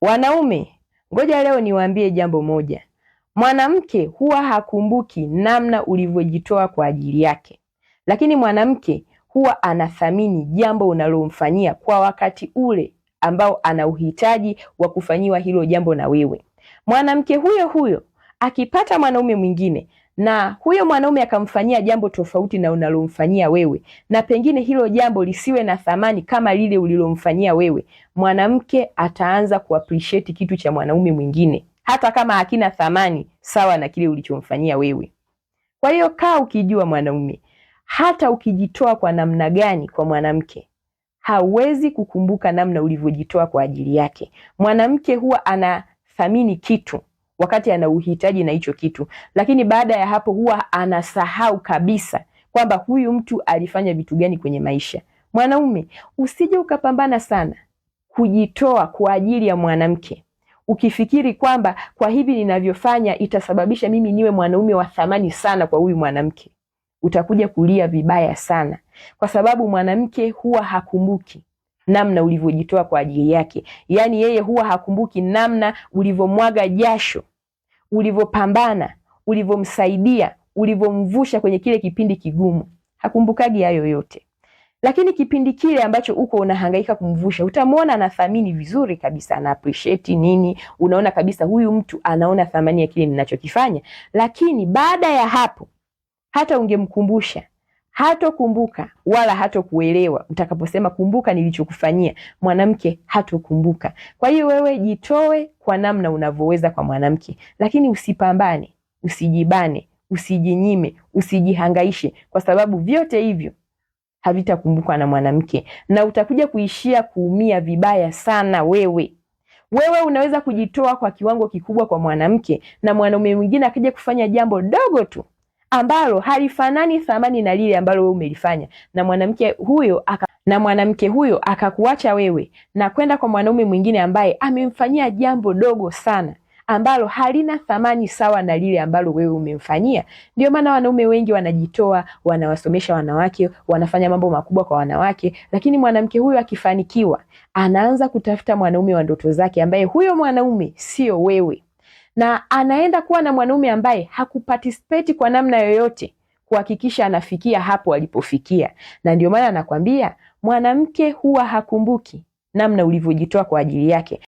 Wanaume, ngoja leo niwaambie jambo moja. Mwanamke huwa hakumbuki namna ulivyojitoa kwa ajili yake, lakini mwanamke huwa anathamini jambo unalomfanyia kwa wakati ule ambao ana uhitaji wa kufanyiwa hilo jambo na wewe. Mwanamke huyo huyo akipata mwanaume mwingine na huyo mwanaume akamfanyia jambo tofauti na unalomfanyia wewe, na pengine hilo jambo lisiwe na thamani kama lile ulilomfanyia wewe, mwanamke ataanza kuappreciate kitu cha mwanaume mwingine, hata kama hakina thamani sawa na kile ulichomfanyia wewe. Kwa hiyo kaa ukijua mwanaume, hata ukijitoa kwa namna gani kwa mwanamke, hawezi kukumbuka namna ulivyojitoa kwa ajili yake. Mwanamke huwa anathamini kitu wakati ana uhitaji na hicho kitu, lakini baada ya hapo huwa anasahau kabisa kwamba huyu mtu alifanya vitu gani kwenye maisha. Mwanaume, usije ukapambana sana kujitoa kwa ajili ya mwanamke ukifikiri kwamba kwa hivi ninavyofanya itasababisha mimi niwe mwanaume wa thamani sana kwa huyu mwanamke. Utakuja kulia vibaya sana, kwa sababu mwanamke huwa hakumbuki namna ulivyojitoa kwa ajili yake. Yaani yeye huwa hakumbuki namna ulivyomwaga jasho, ulivyopambana, ulivyomsaidia, ulivyomvusha kwenye kile kipindi kigumu. Hakumbukagi hayo yote. Lakini kipindi kile ambacho uko unahangaika kumvusha, utamwona anathamini vizuri kabisa, ana appreciate nini, unaona kabisa huyu mtu anaona thamani ya kile ninachokifanya. Lakini baada ya hapo, hata ungemkumbusha hatokumbuka wala hatokuelewa. Utakaposema kumbuka nilichokufanyia, mwanamke hatokumbuka. Kwa hiyo wewe jitoe kwa namna unavyoweza kwa mwanamke, lakini usipambane, usijibane, usijinyime, usijihangaishe, kwa sababu vyote hivyo havitakumbukwa na mwanamke na utakuja kuishia kuumia vibaya sana wewe. Wewe unaweza kujitoa kwa kiwango kikubwa kwa mwanamke, na mwanaume mwingine akija kufanya jambo dogo tu ambalo halifanani thamani na lile ambalo wewe umelifanya, na mwanamke huyo akakuacha wewe na kwenda kwa mwanaume mwingine ambaye amemfanyia jambo dogo sana ambalo halina thamani sawa na lile ambalo wewe umemfanyia. Ndio maana wanaume wengi wanajitoa, wanawasomesha wanawake, wanafanya mambo makubwa kwa wanawake, lakini mwanamke huyo akifanikiwa, anaanza kutafuta mwanaume wa ndoto zake ambaye huyo mwanaume sio wewe, na anaenda kuwa na mwanaume ambaye hakuparticipate kwa namna yoyote kuhakikisha anafikia hapo alipofikia. Na ndio maana nakwambia mwanamke huwa hakumbuki namna ulivyojitoa kwa ajili yake.